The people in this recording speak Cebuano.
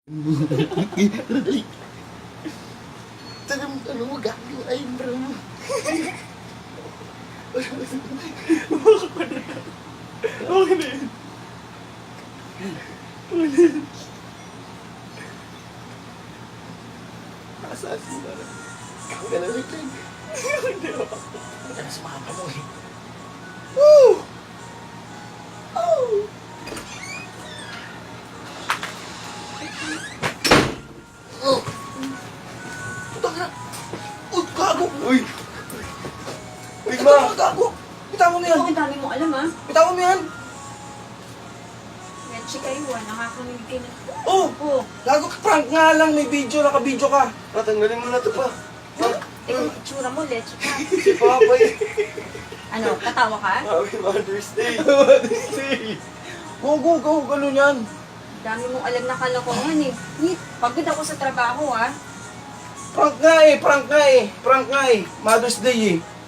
Tara, dali. Tara, ano mo, gago. Ay, bro mo. Okay na yun. Nakasasin na. Kaya wait lang. Hindi ako. Ano sa mama mo eh. Woo! Oh! Oh! Putang ina! Oh, gago! Uy! Uy, Ito ma! mo, gago! Bitawan mo yan! Ikaw, ang dami mong alam, ah. Bitawan mo yan! Leche kayo, ah. Nakakamilig kayo ng. Oh! Oh, Gago, prank nga lang! May video, naka-video ka! Ma, tanggalin mo na to pa. Ma, ikaw, itsura mo, leche ka. si Papa eh. Ano, tatawa ka? Happy Mother's Day! Mother's Day! Go, go, go! Ganun yan! Dami mong alam na kalokohan, eh. Ni, pagod ako sa trabaho, ah. Prank nga eh! Prank nga eh! Prank nga eh! Mother's Day eh!